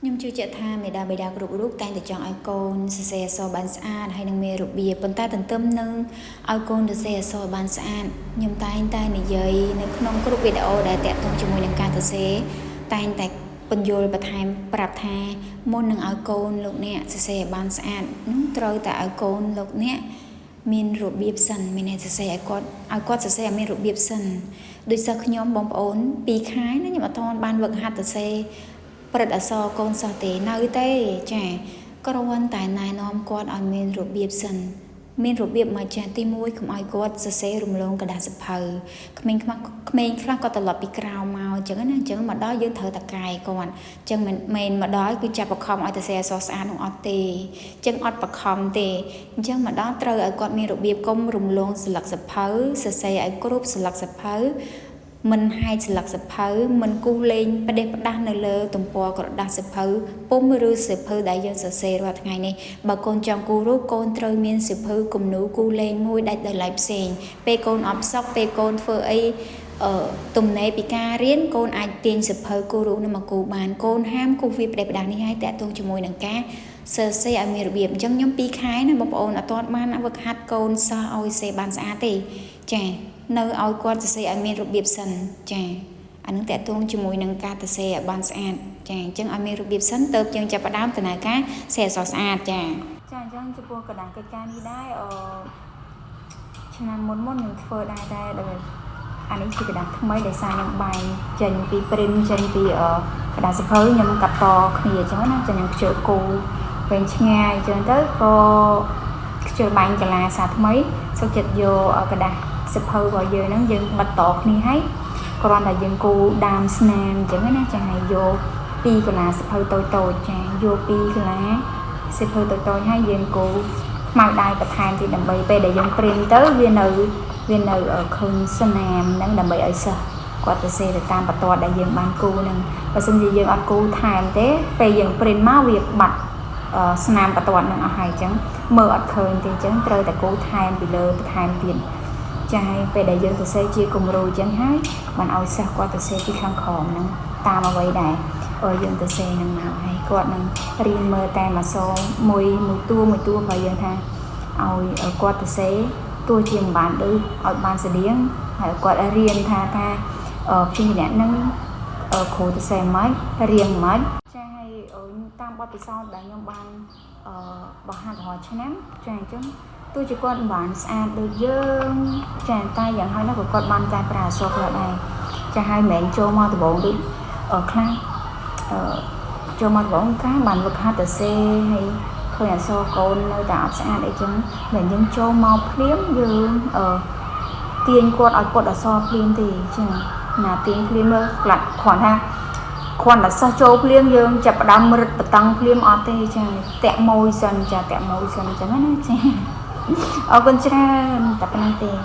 ខ្ញុំជឿជាក់ថាមាតាបិតាគ្រប់រូបតែងតែចង់ឲ្យកូនសរសេរអក្សរបានស្អាតហើយនឹងមានរបៀបប៉ុន្តែទន្ទឹមនឹងឲ្យកូនសរសេរអក្សរបានស្អាតខ្ញុំតែងតែនិយាយនៅក្នុងគ្រប់វីដេអូដែលតាក់ទងជាមួយនឹងការសរសេរតែងតែពន្យល់បន្ថែមប្រាប់ថាមុននឹងឲ្យកូនលោកអ្នកសរសេរឲ្យបានស្អាតនោះត្រូវតែឲ្យកូនលោកអ្នកមានរបៀបសិនមានន័យសរសេរឲ្យគាត់ឲ្យគាត់សរសេរឲ្យមានរបៀបសិនដូចសិស្សខ្ញុំបងប្អូន2ខែណាខ្ញុំអត់ទាន់បានវឹកហាត់សរសេរ ប្រិតអក្សរកូនសិស្សទេនៅទេចាគ្រាន់តែណែនាំគាត់ឲ្យមានរបៀបសិនមានរបៀបមកចាទី1កុំឲ្យគាត់សរសេររំលងក្រដាសសៀវភៅក្មេងខ្លះក្មេងខ្លះគាត់ត្រឡប់ពីក្រៅមកអញ្ចឹងណាអញ្ចឹងមកដល់យើងត្រូវតែកែគាត់អញ្ចឹងមិនមែនមកដល់គឺចាប់បខំឲ្យសរសេរអក្សរស្អាតនោះអត់ទេអញ្ចឹងអត់បខំទេអញ្ចឹងមកដល់ត្រូវឲ្យគាត់មានរបៀបកុំរំលងស្លឹកសៀវភៅសរសេរឲ្យគ្រប់ស្លឹកសៀវភៅមិនហែកស្លឹកសៀវភៅមិនគូសលេងផ្ដេសផ្ដាស់នៅលើទំព័រក្រដាសសៀវភៅពុម្ពឬសៀវភៅដែលយើងសរសេររាល់ថ្ងៃនេះបើកូនចង់គូររូបកូនត្រូវមានសៀវភៅគំនូរគូរលេងមួយដាច់ដោយឡែកផ្សេងពេលកូនអផ្សុកពេលកូនធ្វើអីអឺទំនេរពីការរៀនកូនអាចទាញសៀវភៅគូររូបនឹងមកគូរបានកូនហាមគូសវាផ្ដេសផ្ដាស់នេះឲ្យតាក់ទងជាមួយនឹងការសរសេរឲ្យមានរបៀបអញ្ចឹងខ្ញុំ2ខែណាបងប្អូនអត់ទាន់បានវឹកហាត់កូនសោះឲ្យសេបានស្អាតទេចានៅឲ្យគាត់សរសេរឲ្យមានរបៀបសិនចាអានឹងតាក់ទងជាមួយនឹងការសរសេរឲ្យបានស្អាតចាអញ្ចឹងឲ្យមានរបៀបសិនទៅយើងចាប់ផ្ដើមដំណើរការសេរអក្សរស្អាតចា ចាអញ្ចឹងចំពោះក្រដាសកិច្ចការនេះដែរអឺឆ្នាំមុនមុនខ្ញុំធ្វើដែរដែរដែលអានេះជាក្រដាសថ្មីដែលសារខ្ញុំបែងចេញពី print ចេញពីក្រដាសសៀវភៅខ្ញុំកាត់តគ្នាអញ្ចឹងណាចឹងខ្ញុំខ្ជិលគូវែងឆ្ងាយអញ្ចឹងទៅក៏ខ្ជិលបាញ់កាឡាសាថ្មីសុខចិត្តយកក្រដាសសៀវភៅរបស់យើងហ្នឹងយើងបិទតគ្នាហើយគ្រាន់តែយើងគូដើមស្នាមអញ្ចឹងណាចាហើយយកពីរកាឡាសៀវភៅតូចតូចចាយកពីរកាឡាសៀវភៅតូចតូចហើយយើងគូខ្មៅដៃបន្ថែមទៀតដើម្បីពេលដែលយើង print ទៅវានៅវានៅឃើញស្នាមហ្នឹងដើម្បីឲ្យសិស្សគាត់ទៅសេទៅតាមបន្ទាត់ដែលយើងបានគូហ្នឹងបើសិនជាយើងអត់គូថែមទេពេលយើង print មកវាបាត់ស្នាមបន្ទាត់ហ្នឹងអស់ហើយអញ្ចឹងមើលអត់ឃើញទេអញ្ចឹងត្រូវតែគូថែមពីលើបន្ថែមទៀតចាហើយពេលដែលយើងទៅសេជាគំរូអញ្ចឹងហើយបានឲ្យសិស្សគាត់ទៅសេពីខាងក្រោមហ្នឹងតាមអ្វីដែលយើងទៅសេហ្នឹងមកហើយគាត់នឹងរៀនមើលតែមួយសូមួយមួយតួមួយតួរបស់យើងថាឲ្យគាត់ទៅសេទោះជាមិនបានដូចឲ្យបានស្តៀងហើយគាត់រៀនថាថាព្យញ្ជនៈហ្នឹងគ្រូទៅសេមិនរៀងមិនចាហើយតាមបទពិសោធន៍ដែលខ្ញុំបានអឺបង្ហាត់រាល់ឆ្នាំចាអញ្ចឹងទោះជាគាត់មិនបានស្អាតដូចយើងចាតែយ៉ាងហោចណាស់ក៏គាត់បានកែប្រែអក្សរខ្លះដែរចាហើយមិនមែនចូលមកដំបូងដូចខ្លះអឺចូលមកដំបូងកាបានវឹកហាត់ទៅសេហើយឃើញអក្សរកូននៅតែអត់ស្អាតអីចឹងមិនយើងចូលមកភ្លាមយើងអឺទាញគាត់ឲ្យពត់អក្សរភ្លាមទេចាណាទាញភ្លាមមើលក្លាត់គ្រាន់ថាគ្រាន់តែសិស្សចូលភ្លាមយើងចាប់ផ្ដើមរឹតបតឹងភ្លាមអត់ទេចាតាក់ម៉ួយសិនចាតាក់ម៉ួយសិនអញ្ចឹងណាចាអរគុណច្រើនតែប៉ុណ្្នឹងទេ។